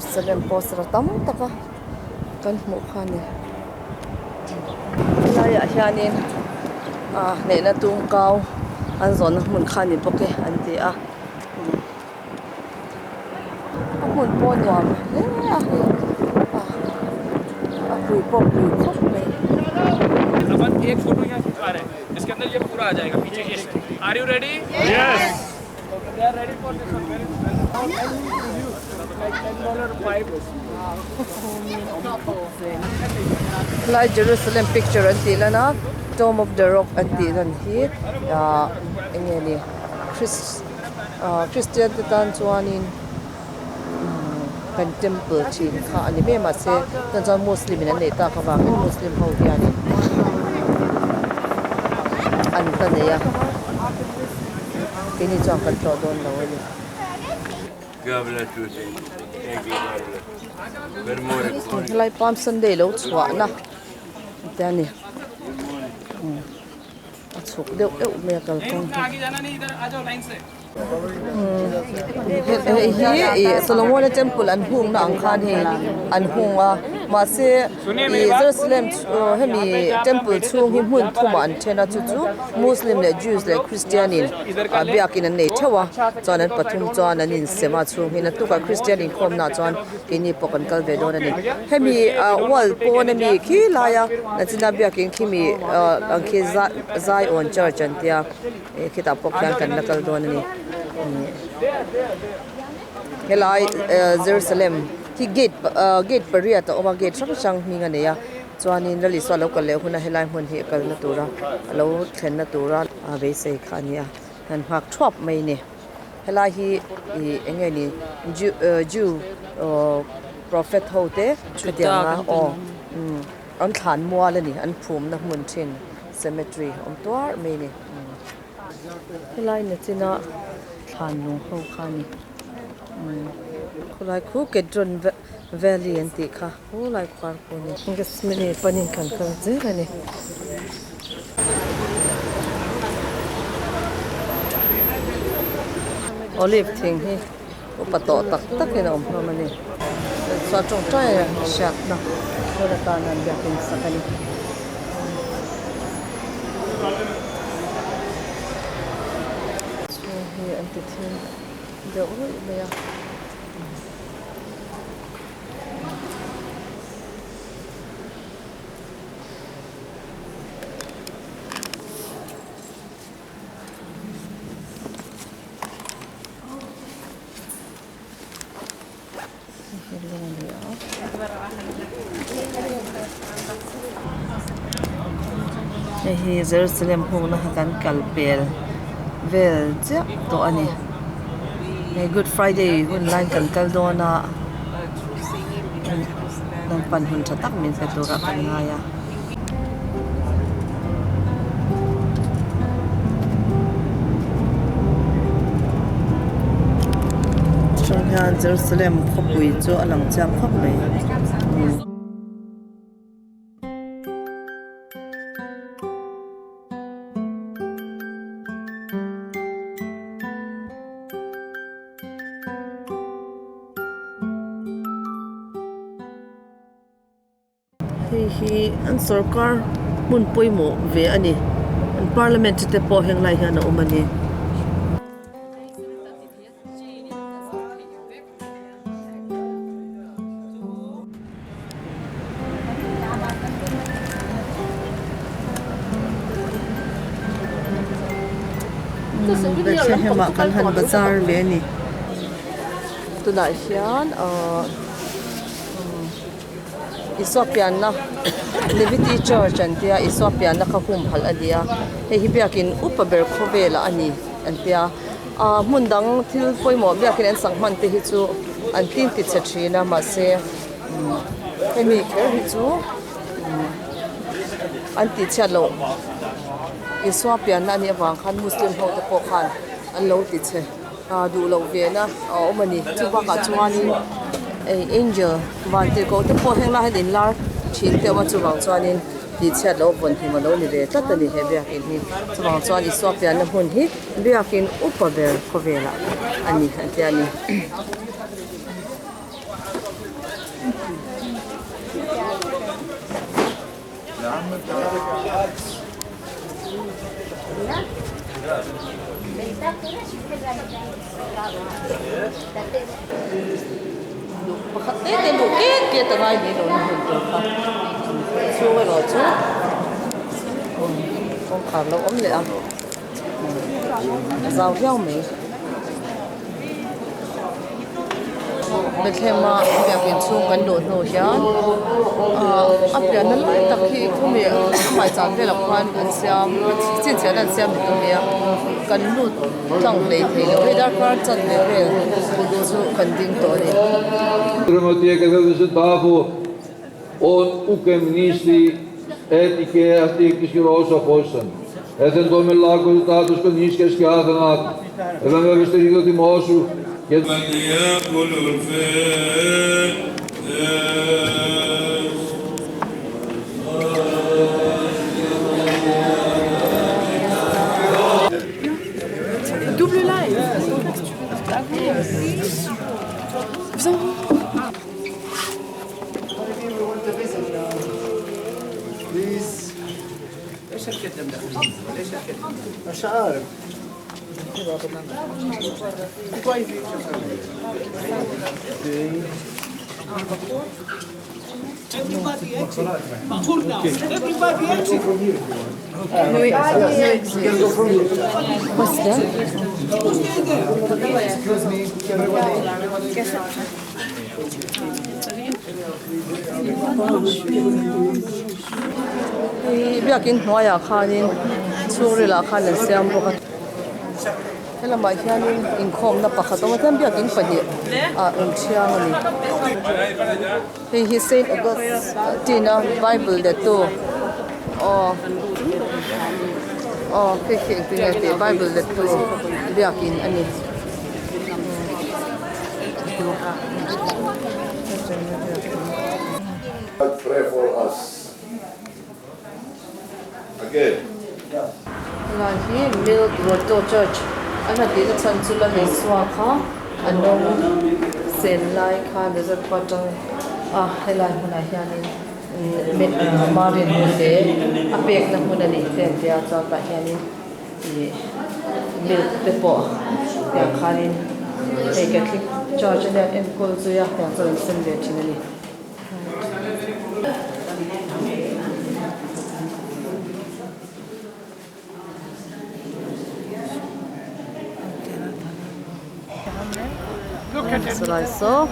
Jerusalem poster tam tak a kan hmuh kha a ni helaiah hianin ah hnehna tumkau an zawnna hmun kha a ni bawk e an ti a. A hmun pawh nuam hle a hei a pui pawh pui khawp mai. Helai Jerusalem picture an tih lan a Tomb of the Rock an tih lan hi ah eng nge ni Chris. Ahh Kristian te tan chuanin umm kan temple thin kha a ni mai a mahse tunah chuan muslim in an neih tak avangin muslim ho hianin an ta nei a keini chuan kan tlawh dawn lo a ni. Helai Palm Sunday lo chhuahna te a ni. A chhuk deuh deuh mai a kalkawng hi. Hei hi ih Solomona temple an hungna ang khan hei an hung a mahse ih Jerusalem hemi temple chhung hi hmun thumah an then a chu chu Muslim leh Jews leh Christian in ah biakin an nei theuh a chuan an pathum chuan an insem a chhung hi naktukah Christian inkhawmnaah chuan keini pawh kan kal ve dawn a ni. Hemi ah wall pawn ami khi laia nachina biakin khimi ah ang khi Zion church an tia eh khitah pawh khian kan la kal dawn a ni helai eh Jerusalem hi gate ah gate pariat a awm a gate hrang hrang hming a nei a chuanin Lal Isua lo kal leh huna helai hmun hi a kalna tura a lo thlenna tura a beisei kha a ni a han nghak thuap mai a ni. Helai hi ih eng nge ni Jew Jew aw prophet ho te khatianga aw umm an thlan mual a ni an phumna hmun thin cemetery awm tuar mai a ni helai nachina thlan lung ho kha a ni umm khawlai khu Kedron valley an tih kha khulai khuar khu a ni. Gethsemane panin kan kal zel a ni. Olive thing hi upa tawh tak takin a awm hlawm a ni. Chuan tawngtai a hriatna hun atan an biakin sak a ni. Chhung hi an ti thim deuh ruih mai a. Hei hi Jerusalem hungna kha kan kal pel vel chiah tawh a ni hei good friday hun laiin kan kal dawn a lampan hun tha tak min pe turah kan ngai a. Atang hian Jerusalem khawpui chu a lang chiang khawp mai. Hei hi an sorkar hmun pawimawh ve a ni an parliament te pawh heng lai hian a awm a ni. Bethlehem ah kan han bazar ve a ni tunah hian ahh. Isua pianna Levity Church an tia Isua pianna kha humhalh a ni a hei hi biakin upa ber khawvelah a ni an tia ah hmun dang thil pawimawh biakin an sak hman te hi chu an tin ti chhe thin a mahse hemi kher hi chu an tih chhiat loh Isua pianna a nih avang khan Muslim ho te pawh khan an lo ti chhe. Ah duh loh ve na a awm a ni chu bakah chuanin hei angel van tirhkoh te pawh heng lai hian in lar thin te a awm a chuvang chuanin tihchhiat loh vawn him a lo ni ve tlat a ni he biakin hi chuvang chuan Isua pianna hmun hi biakin upa ber khawvelah a ni a tia ni. Pakhat te te luh ket ket a ngai mai lo na hmun tur kha chhung erawh chu kawngkhar lo awm leh a a zau viau mai. Bethlehem a biakinn chhung kan luh hnu hian ahh a pianna lai tak hi khumi a hmaichhan velah khuan an siam chhinchhiahna an siam ni tur a ni a kan lut tlang hlei thei lo hei darkar chanve vel chu kan ding tawh a ni. Hei biakin hnuaiah khanin chhungril ah khan an siam bawk a helamah hianin inkhawmna pakhat a awm a chuan biakin pahnih ah awm thiang a ni hei hi Saint Augustine a bible lettu aw aw hei khi engtin nge tih bible lettu biakin a ni. Pray for us again. Helai hi Milk Grotto Church a hla tihna chhan chu la Isua kha a nawng sen lai kha Nazareth khua atang a helai hmunah hianin Marian hmun leh a pekna hmun a nih te an tia chuan tah hianin ih milk te pawh tiang khanin hei Catholic Church a nia enkawl zui a tiang chuan an sem ve thin a ni. Salai saw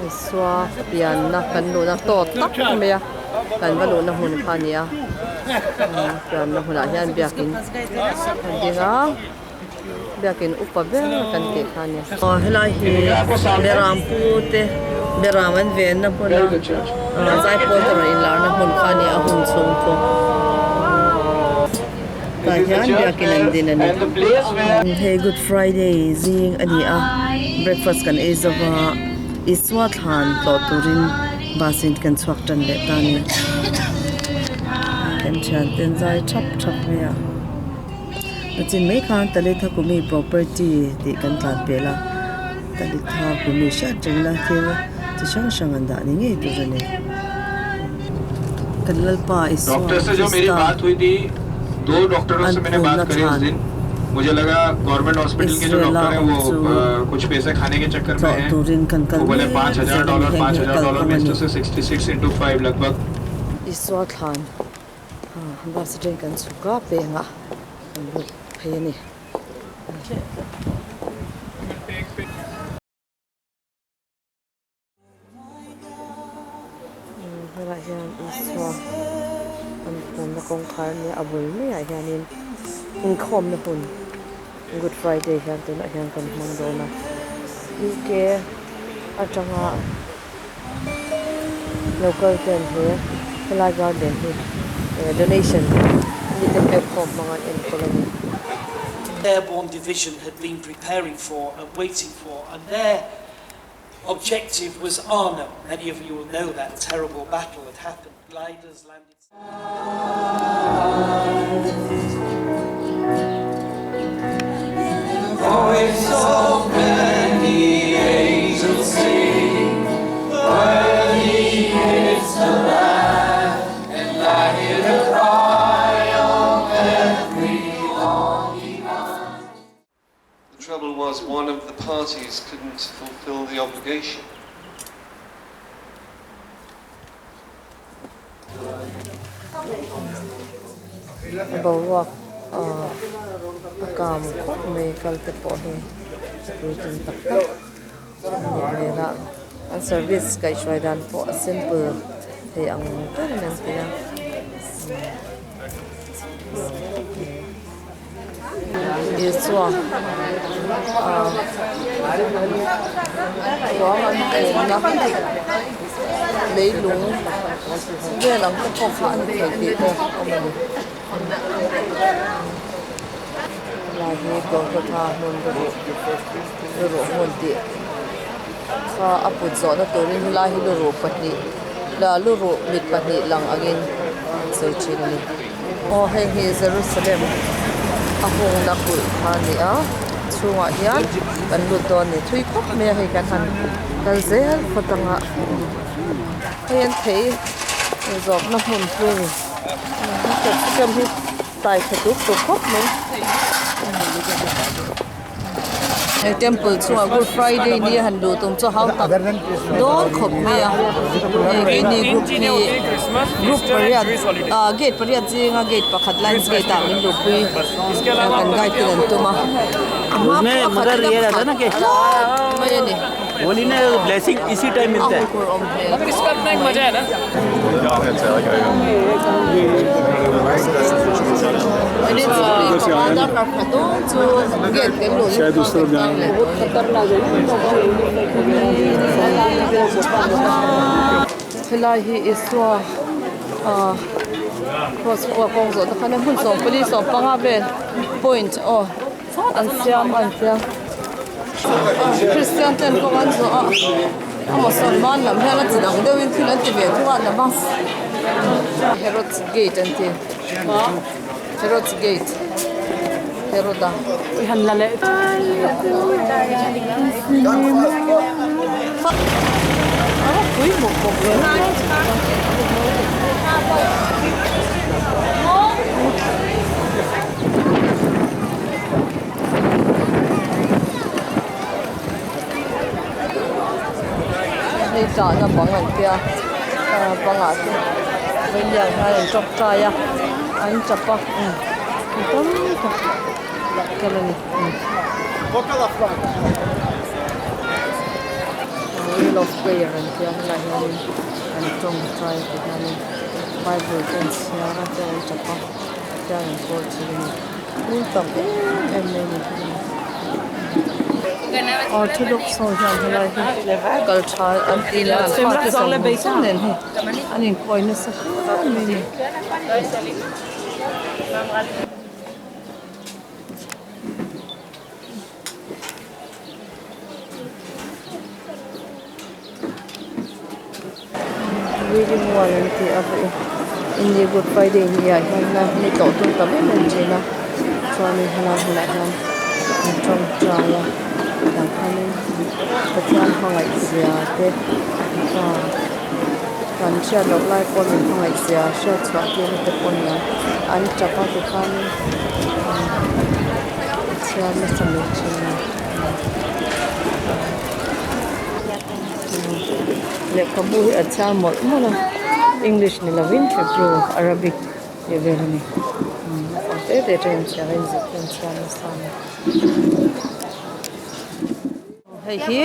Isua pianna kan luhna tawt tak mai a kan va luhna hmun kha a ni a pianna hmunah hian biakin a ding a biakin upa ber kan tih kha a ni aw helai hi beram pu te beram an venna hmun a zaipawl te rawn inlarna hmun kha a ni a hun chhung chu tah hian biakin an din a ni hei good friday zing a ni a breakfast kan ei zo va Isua thlan tlawh turin bus in kan chhuak tan leh ta a ni kan thian ten zai thap thap mai a. Chin mai khan Talitha Kumi property tih kan tlan pel a Talitha Kumi hriat rengna thil chi hrang hrang an dah ni ngei tur a ni. Kan Lalpa Isua Krista an phumna thlan Israel-a awm chu tlawh turin kan kal mek zel a ni. Heng hi a kalphung a ni. Isua thlan. Bus atangin kan chhuk a pengah kan lut phei a ni. Helaiah hian Isua an phumna kawngkhar a nia a bul maiah hianin inkhawmna hun Good Friday hian tunah hian kan hmang dawn a UK atanga local te an he helai garden hi donation mite pek khawm hmang an enkawl a ni. Airborne Division had been preparing for and waiting for and their objective was Arnhem. Many of you will know that terrible battle had happened. Gliders landed. Voice of many angels sing, Worthy is the Lamb, and Lion. because one of the parties couldn't fulfill the obligation. Boruak ah a kang khawp mai kal te pawh hi puitling tak tak an nih hmel a an service kaihhruai dan pawh a simple thei ang berin an ti a. Isua ah ruang an phumna leilung vel ang te pawh kha a ni thei tih te a awm a ni. Helai hi Golgotha hmun luruh luruh hmun tih kha a put zawhna turin helai hi luruh pahnih luruh mit pahnih lang angin an sawi thin a ni. Aw heng hi Jerusalem a hungna kulh kha a ni a chhungah hian kan lut dawn a ni thui khawp mai a hei kan han kal zel phawt ang a hei an thei zawrhna hmun hi a ni capsicum hi tai tha tuk tuk khawp mai. He temple chungah good friday ni a han luh tum chu hau tak dawn khawp mai a hei keini group hi group pariat ah gate pariat zinga gate pakhat lions gate ah min luhpui kan guide ten an tum a a hma pawh a khat in a khat hlawp mai a ni a huphurh awm hmel khawp mai. Helai hi Isua ah cross pawh a kawng zawh te khan a hmun sawmpali sawmpanga vel point aw an siam a an tia Kristian ten kawng an zawh a a mosolman lam hian a chi dang deuhin thil an ti ve thung a namaz Herod's gate an ti. Herod's gate Heroda pui bawk bawk ve hei tahna bang an tia bangah te vailian hian an tawngtai a an tap a mi tam tak tel a ni wheel of prayer an tia helaiah hianin an tawngtai ti hianin bible te an chhiar a chuan an tap a chuan an call thin a ni. Hmun tam em em mai ni Orthodox ho hian helai hi kal tha an ti leh an fate zawng zawng nen hi an inkawi nasa hle mai a ni. Reading wall an tih a vawi in good friday ni ah hian ni tawh tur tam em em thin a chuanin helai hmunah hian an tawngtai a tah khanin Pathian hmangaih zia te ah kan hriat loh lai pawh min hmangaih zia hriat chhuah tirna te pawh a ni a an tap a tikhanin Pathian nasa mai thin a ni. Lehkhabu hi a chhiar mawlh mawlh a english ni lovin hebrew arabic tih vel a ni naupang te te atangin chhiar a inzir te an chhiar nasa a ni hei hi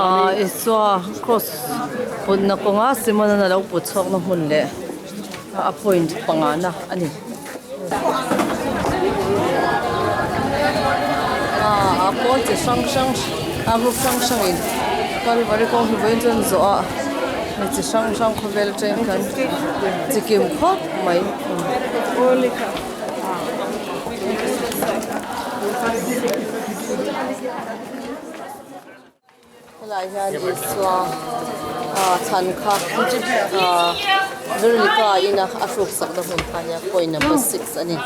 ahh Isua cross putna kawnga Simon-an a lo put chhuakna hmun leh a point pangana a ni. A pawl chi hrang hrang a group hrang hrang in kalvari kawng hi vawiin chuan zawh a mi chi hrang hrang khawvel atangin kan chi kim khawp mai. Helai hian Isua ah chhan kha ah Veronica ina a hruk sakna hmun kha ania point number 6 a ni.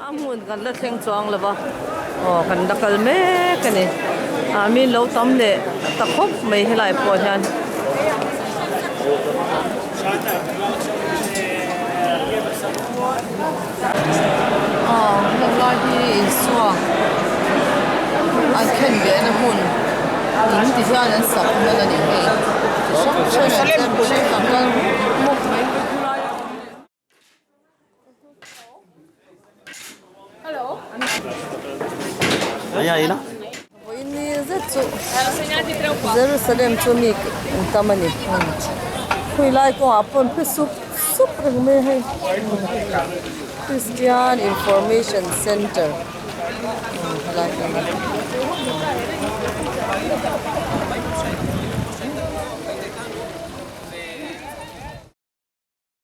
A hmun kan la thleng chuang lo va aw kan la kal mek a ni ah mi lo tam leh ta khawp mai helai pawh hian. Aw heng lai hi Isua an khen ve na hmun in ti hian an sak hman a ni hei chi hrang hrang an chem mihring kan kal mup mai. Vawiin ni zet chu Jerusalem chu mi an tam a ni. Khawi lai kawngah pawh an phe sup sup reng mai a hei. Christian Information Center helai hi a ni.